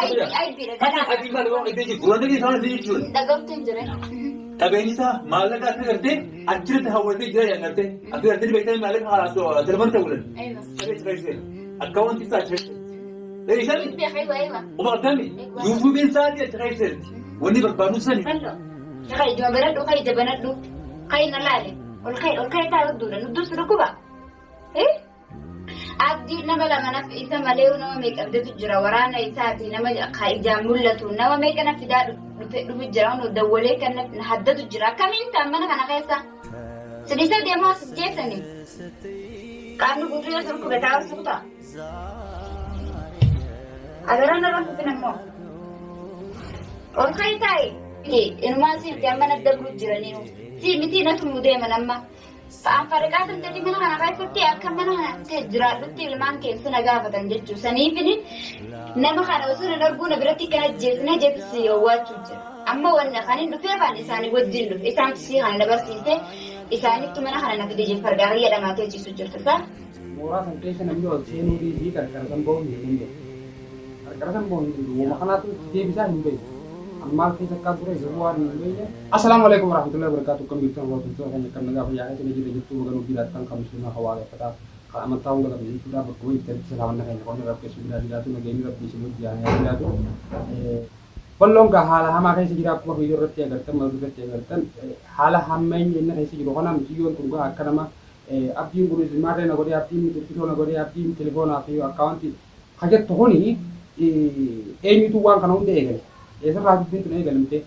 Aybiidha Kana ganaa. adii maal waan iddoo jiru gurra dhagee sana jechuudha. Dhaga'utti hin jiran. Qabeenyi isaa maallaqa akka gartee achirratti hawwatee jira yaa gartee akka gartee beektanii maallaqa haaraa telefoon ta'uu danda'u. Aywa. Saree ciree akka wanti isaa ciree. Dheeysani Beek aywa aywa. uma argame yuutuubiin isaatii achi keessatti wanni barbaadu sani. Ballo. Kai ijuma banadhu kai ija banadhu. Kai na laale. Ol kai ol kai taa'u duudha. Nu dursu dhukkuba. Eh? Abdii nama lama naf isa malee nama meeqa fidetu jira waraana isaati nama ka ijaan mul'atu nama meeqa na fidaa dhufe dhufu jira nu dawwalee kan na haddatu jira akkamiin ta'an mana kana keessa sidisa deemaa as jeessani qaamni guutuu yoo surkube taa'u suuta agaraan irra kufin ammoo ol ka'i taa'i inumaan siimti amma na dabru jiraniiru sii miti natu nu deeman amma. Fa'aan fariqaa tanteti mana kana keessatti akka mana kana ta'e jiraadhutti ilmaan keessa na gaafatan jechuudha. Saniifini nama kana osoo hin arguu na biratti kan ajjeesne jettu si owwaachuu jira. Amma wanna kan hin dhufee afaan isaanii wajjin dhufe isaantu si kana na barsiise isaanittu mana kana na fide jee fargaa kiyya dhamaatee ciisu jirta isaa. Mooraa san keessa namni ol seenuu dhiisii qarqara san ba'uu hin danda'u. Qarqara san ba'uu hin danda'u. Woma kanaatu itti deebisaa hin beeku. An maal keessa akkaa ture garuu waan hin beekne. Assalaamu alaikum warahmatullahi wabarakatuh. Akkam jirtan hordoftoota keenya akkam nagaa fayyaa keessa ni jirra jirtuu baga nuuf jiraattan kan musliimaa kan waaqeffataa kan amantaa hunda qabne jechuudha. Bakkuma jirtanitti salaamanna keenya qonni rabbi isin biraa jiraatu nageenyi rabbi isin wajji haa jiraatu. Balloon gaa haala hamaa keessa jira akkuma viidiyoo irratti agartan mata irratti agartan haala hammeenya inni keessa jiru kana mucayyoon tun gaa akka nama abdiin kunis maarree na godhee abdiin qirqisoo na godhee abdiin telefoonaa fi akkaawuntii ka jettu kuni eenyutu waan kana hunda eegale eessarraa dubbiin tun eegalamte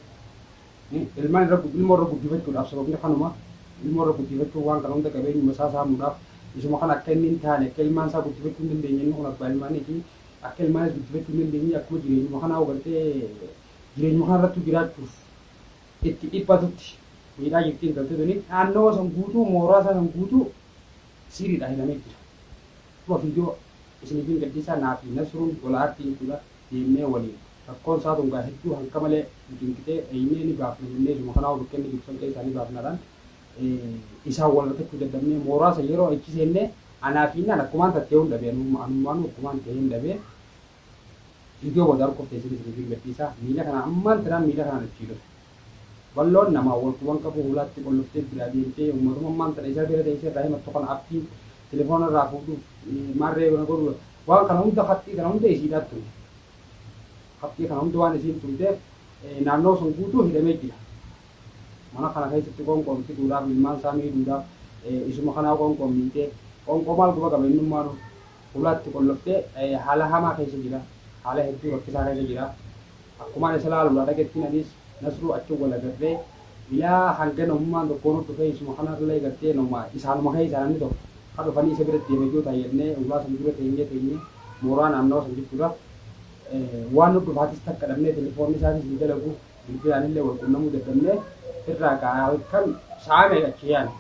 ilmaan irra ilmoo irra guddifachuudhaaf sababni kanuma ilmoo irra guddifachuu waan kana hunda qabeenyuma isaa saamuudhaaf isuma kana akka inni hin taane akka ilmaan isaa guddifachuu hin dandeenye inni kun abbaa ilmaaniiti akka ilmaanis guddifachuu hin dandeenye akkuma jireenyuma kanaa gartee jireenyuma kana irratti jiraachuuf itti dhiphatutti miidhaa jirti intalti tuni. Naannawa san guutuu mooraa isaa san guutuu siiriidhaan hidhamee jira. Akkuma viidiyoo isiniifin gadhiisaa naa fi Nasruun gola aartii jechuudha deemnee waliin rakkoon isaa tun gaa hedduu hanka malee nu cinqitee dheeynee ni baafna jennee isuma kanaa bakka inni jiru san keessaa ni baafnaadhaan isaan wal argachuu dadhabnee mooraa san yeroo achi seennee anaa fi innaan akkumaan tatteehuun dhabee anummaanuu akkumaan taheen dhabee Video booda arguuf teessan isiniifin gadhiisa. Miila kanaan ammaan tanaan miila kanaan achii dhufe. Balloon namaa wal quban qabu hulaatti qolloftee biraa deemtee ummatuma ammaan tana isa bira teessee irraa himattu kana abdiin telefoona irraa fuudhuuf maarree na godhu waan kana hunda haxxii kana hunda isiidhaat tume. Haxxii kana hunda waan isiin tumteef naannoo sun guutuu hidhamee jira. Mana kana keessatti qoonqoon fiduudhaaf ilmaan isaa miidhuudhaaf isuma kanaa qoonqoon miitee qoonqoo maal quba qaba innummaanuu. Hulaatti qolloftee haala hamaa keessa jira. Haala hedduu rakkisaa keessa jira. Akkumaan isa laaluudhaa dhaqettiin anis Nasruu achi wal agarree ilaa hanga namummaan tokkoo nu dhufee isuma kanarlee gartee nama isaanuma keessaa namni tokko ka dhufanii isa bira deema yoo ta'an jennee hulaa san dura teenyee teenyee mooraa naannawa san jechuudha. Waan nu dhufaatis takka dhabnee telefoonni isaatis hin dalagu bilbilaanillee wal qunnamuu dadhabnee irraa gaa halkan sa'a meeqa achi yaane.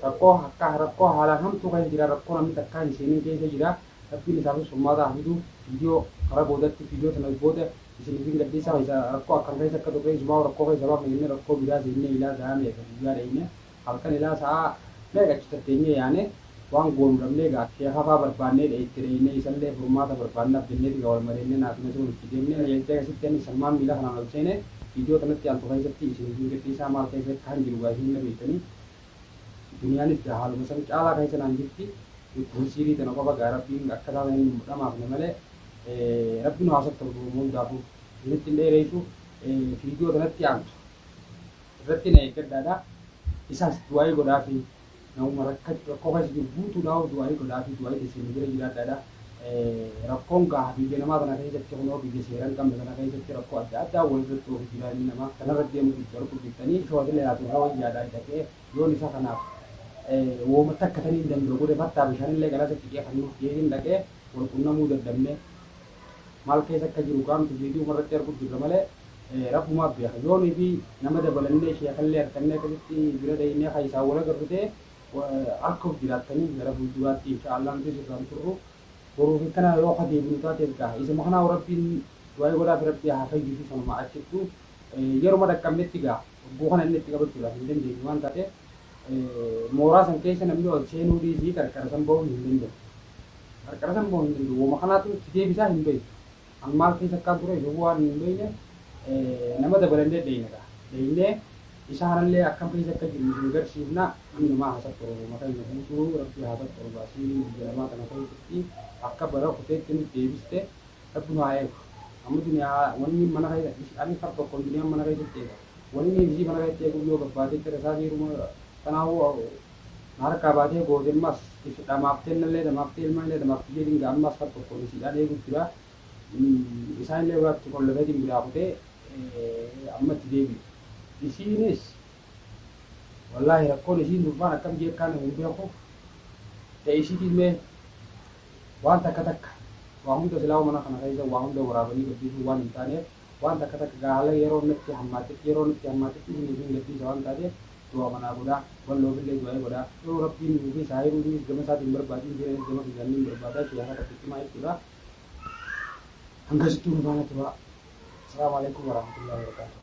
Rakkoo akka rakkoo haalaan hamtuu keessa jira rakkoo namni takkaa hin seenin keessa jira rabbiin isaafis furmaata haa fidu viidiyoo karaa boodatti viidiyoo tana booda isiniifin gadhiisa keessa rakkoo akkam keessa akka turre isumaa rakkoo keessa baafna jennee rakkoo biraa seennee ilaa sa'a meeqa guyyaa dheeyne halkan ilaa sa'a meeqa achi tatteenyee yaane waan goonu dhabnee gaa sheekha faa barbaannee itti dheeyne isallee furmaata barbaannaaf jenneeti gaa wal mareennee naaf nasruun itti deemne jettee akkasitti ani sammaan miila kanaan ol seene viidiyoo tanatti aantu keessatti isiniifin gadhiisaa maal keessa akka hin jiru gaa isin na beektanii Duniyaanis gaa haaluma san caalaa keessa naan jirti. Lubbuun siirii tana qofa gaa rabbiin akka isaa saniin nu dhamaafne malee rabbi nu haa sattaru duruma hundaafuu. Isinitti hin dheereessu fiidiyoo tanatti aantu irratti na eeggadhaadha. Isaas du'aa'ii godhaafi namuma rakkoo keessa jiru guutuudhaaf du'aa'ii godhaafi du'aa'ii teessan nu bira jiraadhaadha. Rakkoon gaa biyya namaa tana keessatti kunoo biyya seera hin qabne tana keessatti rakkoo adda addaa wal irratti oofu jira ilmi namaa kanarra deemu jirtu arguu jirtanii shootilee haatu irra wayyaadha dhaqee yoon isa kanaaf wooma takka tanii hin danda'u godhe fattaa bishaanillee galasa xiqee kan nuuf jeetiin dhaqee wal qunnamuu dadhabne maal keessa akka jiru qaamtu viidiyoo irratti arguu jirra malee rabbumaa beeka yoonii fi nama dabalannee sheekallee harkannee akkasitti bira dhaynee kan isaan wal agarru ta'e Arkuuf jiraattanii gara fuulduraatti insha Allah nutis irraa hin turru. Boruuf akkana yoo ka deebinu taates gaa isuma kanaa rabbiin du'aa'ii godhaafi rabbi haa fayyisu sanuma achittu yeruma dhaqqabnetti gaa hogguu kana inni itti qabachuudhaaf hin dandeenyu waan taateef mooraa san keessa namni ol seenuu dhiisii qarqara san ba'uu hin danda'u. Qarqara san ba'uu hin danda'u. Woma kanaatu si deebisaa hin beektu. An maal keessa akkaan ture isin waan hin beekne nama dabalannee dheeyna gaa. Dheeynee isaanillee akkam keessa akka jiru isin garsiifna. Namni namaa haa sattoru mata hin guutuu rabbi haa sattoru baasii biyya lamaa kana keessatti akka bara kuteetti nu deebiste rabbi nu haa eegu. Amma duniyaa wanni mana keessa ani kar tokkoon duniyaan mana keessatti eega. Wanni isii mana keessatti eegu yoo gabbaatee jira isaa seeruma kanaafuu na harkaa baatee goote ammas dhamaaftee nallee dhamaaftee ilmaan illee dhamaaftee jedhin gaa ammas kar tokkoon isiidhaan eegu jira. Isaan illee biraatti qollofeetiin biraa kutee amma itti deebi'e. Isiinis wallaahi rakkoon isiin durfaan akkam jeekkaan hin beeku ta'e isiitiin mee waan takka takka waa hunda silaa mana kana keessa waa hunda waraabanii gadhiisuu waan hin taaneef waan takka takka gaala yeroo natti hammaatetti yeroo natti hammaatetti isin isin gadhiisa waan taateef du'a manaa godhaa walloofillee du'aa godhaa yoo rabbiin nuufis haa hiruu innis gama isaatiin barbaadin jireenya gama kiyyaan niin barbaadaa ishee haala takka cimaa jechuudha. Hangasittuu nu faana turaa. Assalaamu alaikum warahmatullahi wabarakatuh.